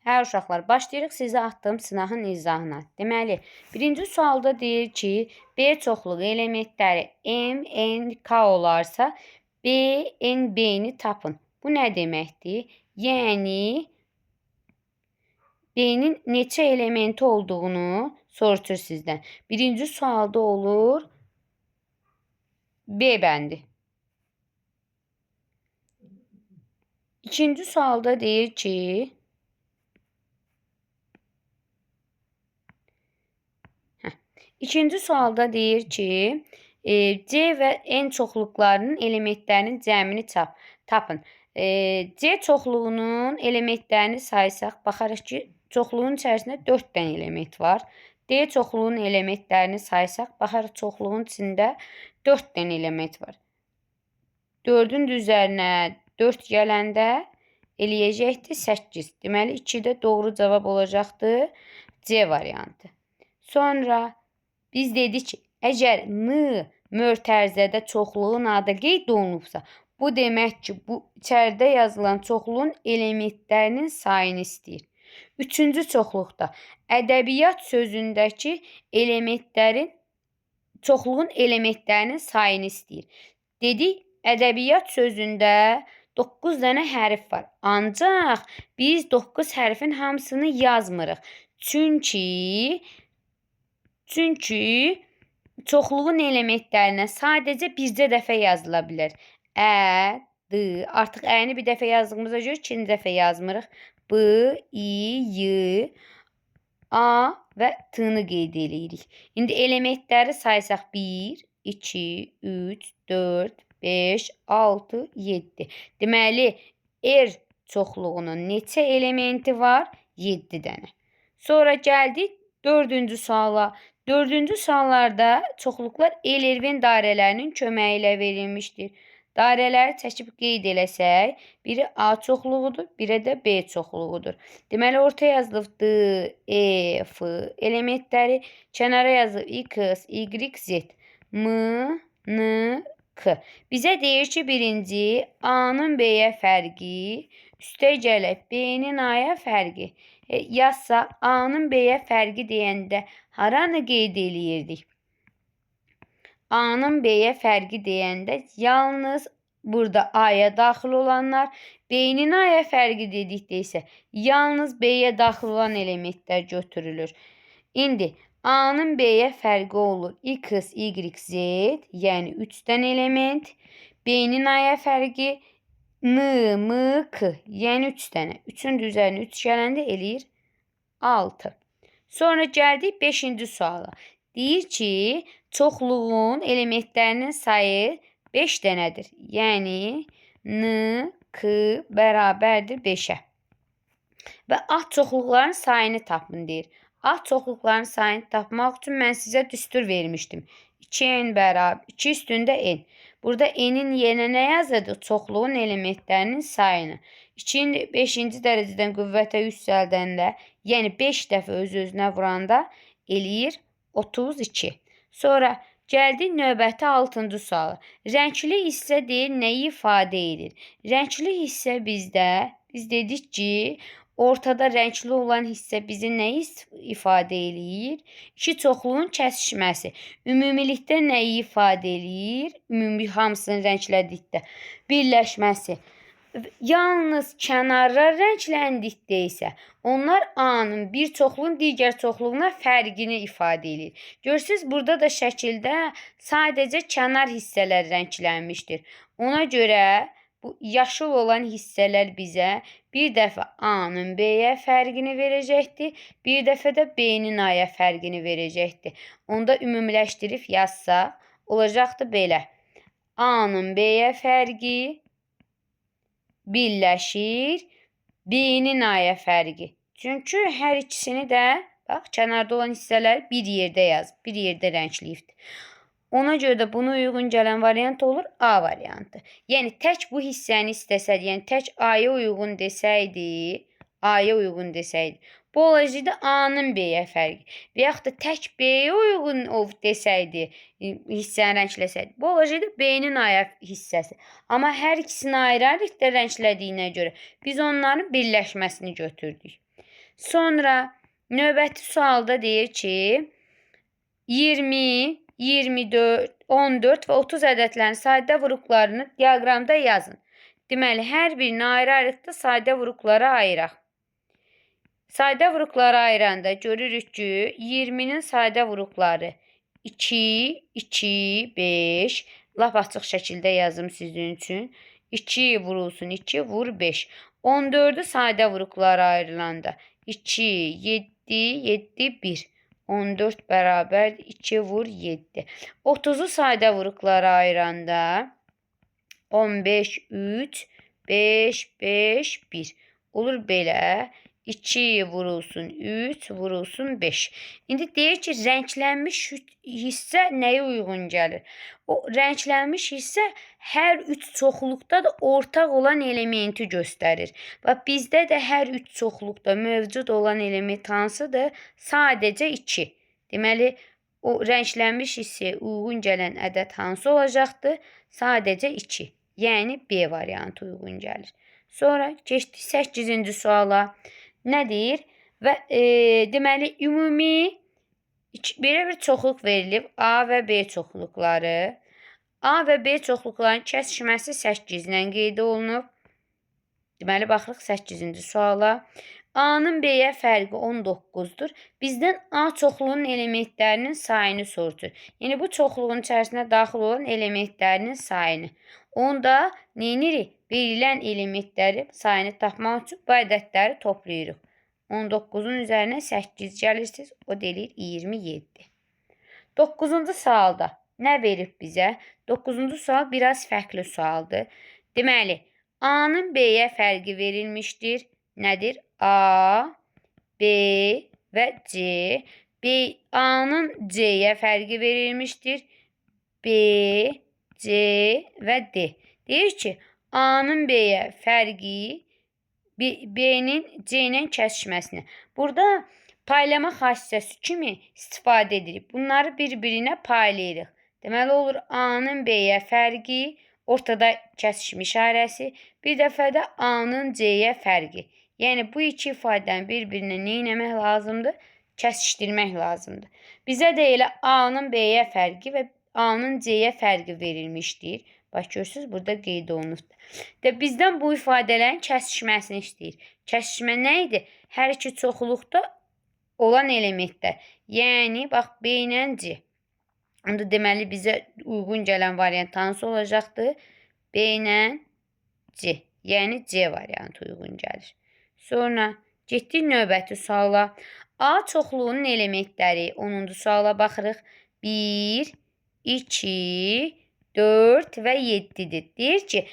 Hə uşaqlar, başlayırıq sizə atdığım sınağın izahına. Deməli, birinci sualda deyir ki, B çoxluğu elementləri M, N, K olarsa, B, N, B-ni tapın. Bu nə deməkdir? Yəni, B-nin neçə elementi olduğunu soruşur sizdən. Birinci sualda olur B bəndi. İkinci sualda deyir ki, İkinci sualda deyir ki, C və N çoxluqlarının elementlərinin cəmini tapın. C çoxluğunun elementlərini saysaq, baxarıq ki, çoxluğun içərisində 4 dənə element var. D çoxluğunun elementlərini saysaq, baxarıq çoxluğun içində 4 dənə element var. 4-ün üzərinə 4 gələndə eləyəcəkdir 8. Deməli, 2-də doğru cavab olacaqdır C variantı. Sonra biz dedik ki, əgər N mötərizədə çoxluğun adı qeyd olunubsa, bu demək ki, bu içəridə yazılan çoxluğun elementlərinin sayını istəyir. Üçüncü çoxluqda ədəbiyyat sözündəki elementlərin, çoxluğun elementlərinin sayını istəyir. Dedik, ədəbiyyat sözündə 9 dənə hərf var. Ancaq biz 9 hərfin hamısını yazmırıq. Çünki çoxluğun elementlərinə sadəcə bircə dəfə yazıla bilər. Ə, D, artıq Ə-ni bir dəfə yazdığımıza görə ikinci dəfə yazmırıq. B, İ, Y, A və T-ni qeyd eləyirik. İndi elementləri saysaq 1, 2, 3, 4, 5, 6, 7. Deməli, R çoxluğunun neçə elementi var? 7 dənə. Sonra gəldik dördüncü suala. Dördüncü suallarda çoxluqlar L-Erven dairələrinin köməyi ilə verilmişdir. Dairələri çəkib qeyd eləsək, biri A çoxluğudur, biri də B çoxluğudur. Deməli, ortaya yazılıb D, E, F elementləri, kənara yazılıb X, Y, Z, M, N, K. Bizə deyir ki, birinci A-nın B-yə fərqi, üstə gələk B-nin A-ya fərqi. Yazsa A-nın B-yə fərqi deyəndə haranı qeyd eləyirdik? A-nın B-yə fərqi deyəndə yalnız burada A-ya daxil olanlar, B-nin A-ya fərqi dedikdə isə yalnız B-yə daxil olan elementlər götürülür. İndi A-nın B-yə fərqi olur X, Y, Z, yəni 3 dənə element. B-nin A-ya fərqi N, M, K, yəni 3 dənə. 3-ün üzərinə 3 gələndə eləyir 6. Sonra gəldik 5-ci suala. Deyir ki, çoxluğun elementlərinin sayı 5 dənədir. Yəni N, K bərabərdir 5-ə. Və alt çoxluqların sayını tapın deyir. Alt çoxluqların sayını tapmaq üçün mən sizə düstur vermişdim. 2n bərabər 2 üstündə n. Burada n-in yerinə nə yazırdıq? Çoxluğun elementlərinin sayını. 2-ni 5-ci dərəcədən qüvvətə yüksəldəndə, yəni 5 dəfə öz-özünə vuranda eləyir 32. Sonra gəldik növbəti 6-cı suala. Rəngli hissə deyir, nəyi ifadə edir? Rəngli hissə bizdə, biz dedik ki, ortada rəngli olan hissə bizi nəyi ifadə eləyir? İki çoxluğun kəsişməsi. Ümumilikdə nəyi ifadə eləyir? Ümumi hamısını rənglədikdə birləşməsi. Yalnız kənarlar rəngləndikdə isə onlar A-nın bir çoxluğun digər çoxluğuna fərqini ifadə eləyir. Görürsüz, burada da şəkildə sadəcə kənar hissələr rənglənmişdir. Ona görə bu yaşıl olan hissələr bizə bir dəfə A-nın B-yə fərqini verəcəkdir, bir dəfə də B-nin A-ya fərqini verəcəkdir. Onda ümumiləşdirib yazsaq, olacaqdır belə. A-nın B-yə fərqi birləşir B-nin A-ya fərqi. Çünki hər ikisini də, bax, kənarda olan hissələri bir yerdə yazıb, bir yerdə rəngləyibdir. Ona görə də buna uyğun gələn variant olur A variantı. Yəni tək bu hissəni istəsəydi, yəni tək A-ya uyğun desəydi, A-ya uyğun desəydi, bu olacaqdı A-nın B-yə fərqi. Və yaxud da tək B-yə uyğun desəydi, hissəni rəngləsəydi, bu olacaqdı B-nin A-ya hissəsi. Amma hər ikisini ayrı-ayrılıqda rənglədiyinə görə biz onların birləşməsini götürdük. Sonra növbəti sualda deyir ki, 20, 24, 14 və 30 ədədlərinin sadə vuruqlarını diaqramda yazın. Deməli, hər birini ayrı-ayrılıqda sadə vuruqlara ayıraq. Sadə vuruqlara ayıranda görürük ki, 20-nin sadə vuruqları 2, 2, 5. Lap açıq şəkildə yazım sizin üçün. 2 vurulsun 2, vur 5. 14-ü sadə vuruqlara ayrılanda 2, 7, 7, 1. 14 bərabərdir 2 vur 7. 30-u sadə vuruqlara ayıranda 15, 3, 5, 5, 1. Olur belə. 2 vurulsun 3 vurulsun 5. İndi deyir ki, rənglənmiş hissə nəyə uyğun gəlir? O rənglənmiş hissə hər üç çoxluqda da ortaq olan elementi göstərir. Bax, bizdə də hər üç çoxluqda mövcud olan element hansıdır? Sadəcə 2. Deməli, o rənglənmiş hissəyə uyğun gələn ədəd hansı olacaqdır? Sadəcə 2. Yəni B variantı uyğun gəlir. Sonra keçdik 8-ci suala. Nə deyir? Və deməli, ümumi belə bir çoxluq verilib. A və B çoxluqları. A və B çoxluqlarının kəsişməsi 8 ilə qeyd olunub. Deməli, baxırıq 8-ci suala. A-nın B-yə fərqi 19-dur. Bizdən A çoxluğunun elementlərinin sayını soruşur. Yəni, bu çoxluğun içərisinə daxil olan elementlərinin sayını. Onda nə edirik? Verilən elementləri sayını tapmaq üçün bu ədədləri toplayırıq. 19-un üzərinə 8 gəlirsiniz. O deyilir 27. 9-cu sualda nə verib bizə? 9-cu sual biraz fərqli sualdır. Deməli, A-nın B-yə fərqi verilmişdir. Nədir? A, B və C. B, A-nın C-yə fərqi verilmişdir. B, C və D. Deyir ki, A-nın B-yə fərqi B-nin C ilə kəsişməsinə. Burada paylama xassəsi kimi istifadə edirik. Bunları bir-birinə paylayırıq. Deməli, olur A-nın B-yə fərqi, ortada kəsişmə işarəsi, bir dəfə də A-nın C-yə fərqi. Yəni, bu iki ifadəni bir-birinə nə etmək lazımdır? Kəsişdirmək lazımdır. Bizə də elə A-nın B-yə fərqi və A-nın C-yə fərqi verilmişdir. Bax, görürsünüz, burada qeyd olunubdur. De, bizdən bu ifadələrin kəsişməsini istəyir. Kəsişmə nə idi? Hər iki çoxluqda olan elementlər. Yəni, bax, B ilə C. Onda deməli, bizə uyğun gələn variant hansı olacaqdır? B ilə C. Yəni, C variantı uyğun gəlir. Sonra getdik növbəti suala. A çoxluğunun elementləri. 10-cu suala baxırıq. 1, 2, 4 və 7-dir. Deyir ki,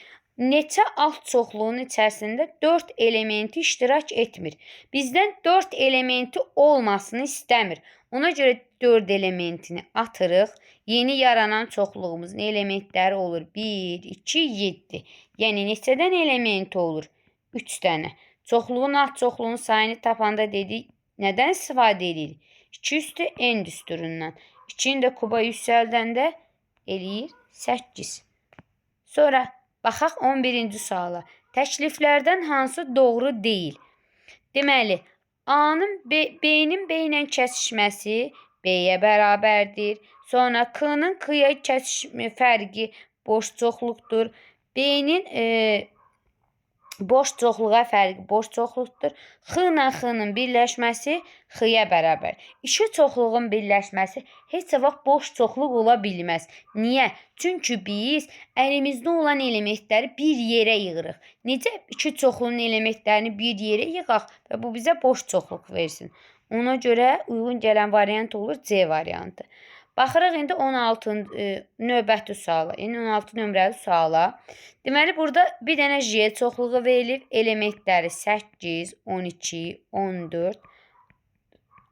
neçə alt çoxluğun içərisində 4 elementi iştirak etmir. Bizdən 4 elementi olmasını istəmir. Ona görə 4 elementini atırıq. Yeni yaranan çoxluğumuzun elementləri olur 1, 2, 7. Yəni neçədən elementi olur? 3 dənə. Çoxluğun alt çoxluğun sayını tapanda dedik, nədən istifadə edirik? 2 üstü n düsturundan. 2-ni də kuba yüksəldəndə eləyir 8. Sonra baxaq 11-ci suala. Təkliflərdən hansı doğru deyil? Deməli, A-nın B-nin B ilə kəsişməsi B-yə bərabərdir. Sonra K-nın K-ya kəsişmə fərqi boş çoxluqdur. B-nin boş çoxluğa fərqi boş çoxluqdur. X ilə X-nın birləşməsi X-ya bərabər. İki çoxluğun birləşməsi heç vaxt boş çoxluq ola bilməz. Niyə? Çünki biz əlimizdə olan elementləri bir yerə yığırıq. Necə iki çoxluğun elementlərini bir yerə yığaq və bu bizə boş çoxluq versin? Ona görə uyğun gələn variant olur C variantı. Baxırıq indi 16 növbəti suala. İndi 16 nömrəli suala. Deməli, burada bir dənə J çoxluğu verilib. Elementləri 8, 12, 14,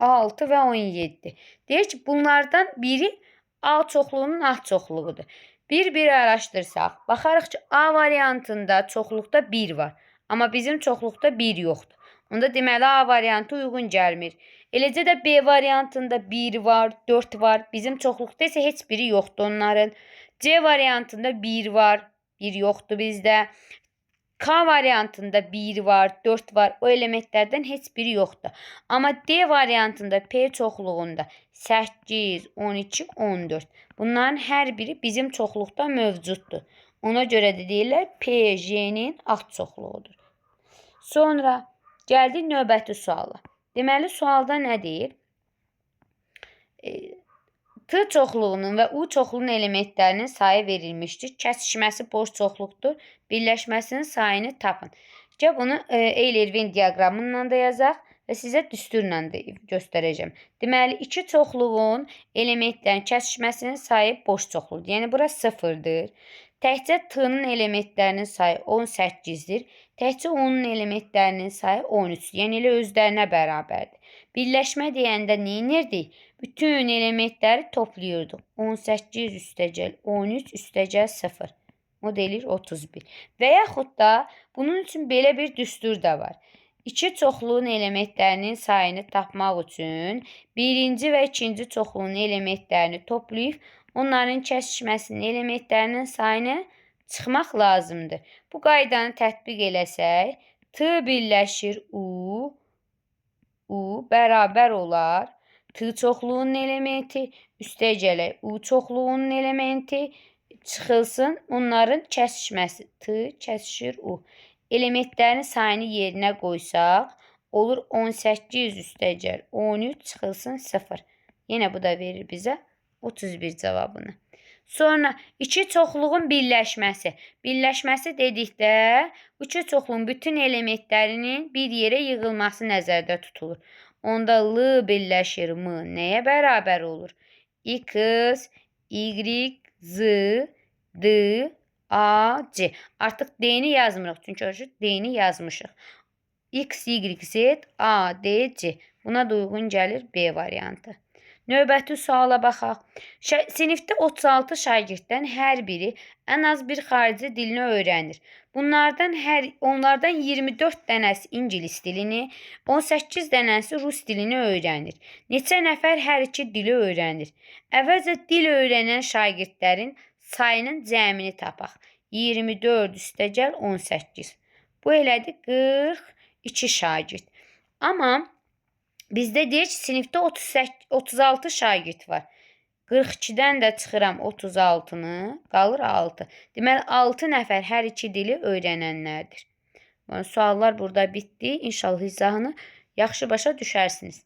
6 və 17. Deyir ki, bunlardan biri A çoxluğunun alt çoxluğudur. Bir-bir araşdırsaq, baxarıq ki, A variantında çoxluqda 1 var. Amma bizim çoxluqda 1 yoxdur. Onda deməli, A variantı uyğun gəlmir. Eləcə də B variantında 1 var, 4 var. Bizim çoxluqda isə heç biri yoxdur onların. C variantında 1 var, 1 yoxdur bizdə. K variantında 1 var, 4 var. O elementlərdən heç biri yoxdur. Amma D variantında P çoxluğunda 8, 12, 14. Bunların hər biri bizim çoxluqda mövcuddur. Ona görə də deyirlər P, J-nin alt çoxluğudur. Sonra gəldik növbəti suala. Deməli, sualda nə deyir? T çoxluğunun və U çoxluğunun elementlərinin sayı verilmişdir. Kəsişməsi boş çoxluqdur. Birləşməsinin sayını tapın. Gəl bunu Euler-Venn diaqramı da yazaq və sizə düsturla da göstərəcəm. Deməli, iki çoxluğun elementlərin kəsişməsinin sayı boş çoxluqdur. Yəni, bura 0-dır. Təkcə T-nın elementlərinin sayı 18-dir. Təkcə U-nun elementlərinin sayı 13-dür. Yəni, elə özlərinə bərabərdir. Birləşmə deyəndə nə edirdik? Bütün elementləri toplayırdıq. 18 üstəgəl 13 üstəgəl 0. O da eləyir 31. Və yaxud da bunun üçün belə bir düstur da var. İki çoxluğun elementlərinin sayını tapmaq üçün birinci və ikinci çoxluğun elementlərini toplayıb onların kəsişməsinin elementlərinin sayını çıxmaq lazımdır. Bu qaydanı tətbiq eləsək, T birləşir U, U bərabər olar T çoxluğunun elementi, üstəgələk U çoxluğunun elementi çıxılsın onların kəsişməsi. T kəsişir U. Elementlərin sayını yerinə qoysaq, olur 18 üstəgəl 13 çıxılsın 0. Yenə bu da verir bizə 31 cavabını. Sonra iki çoxluğun birləşməsi. Birləşməsi dedikdə iki çoxluğun bütün elementlərinin bir yerə yığılması nəzərdə tutulur. Onda L birləşir M nəyə bərabər olur? X, Y, Z, D, A, C. Artıq D-ni yazmırıq. Çünki D-ni yazmışıq. X, Y, Z, A, D, C. Buna da uyğun gəlir B variantı. Növbəti suala baxaq. Sinifdə 36 şagirddən hər biri ən az bir xarici dilini öyrənir. Bunlardan onlardan 24 dənəsi ingilis dilini, 18 dənəsi rus dilini öyrənir. Neçə nəfər hər iki dili öyrənir? Əvvəlcə dil öyrənən şagirdlərin sayının cəmini tapaq. 24 üstəgəl 18. Bu elədi 42 şagird. Amma bizdə deyir ki, sinifdə 36 şagird var. 42-dən də çıxıram 36-nı, qalır 6. Deməli, 6 nəfər hər iki dili öyrənənlərdir. Suallar burada bitdi. İnşallah izahını yaxşı başa düşərsiniz.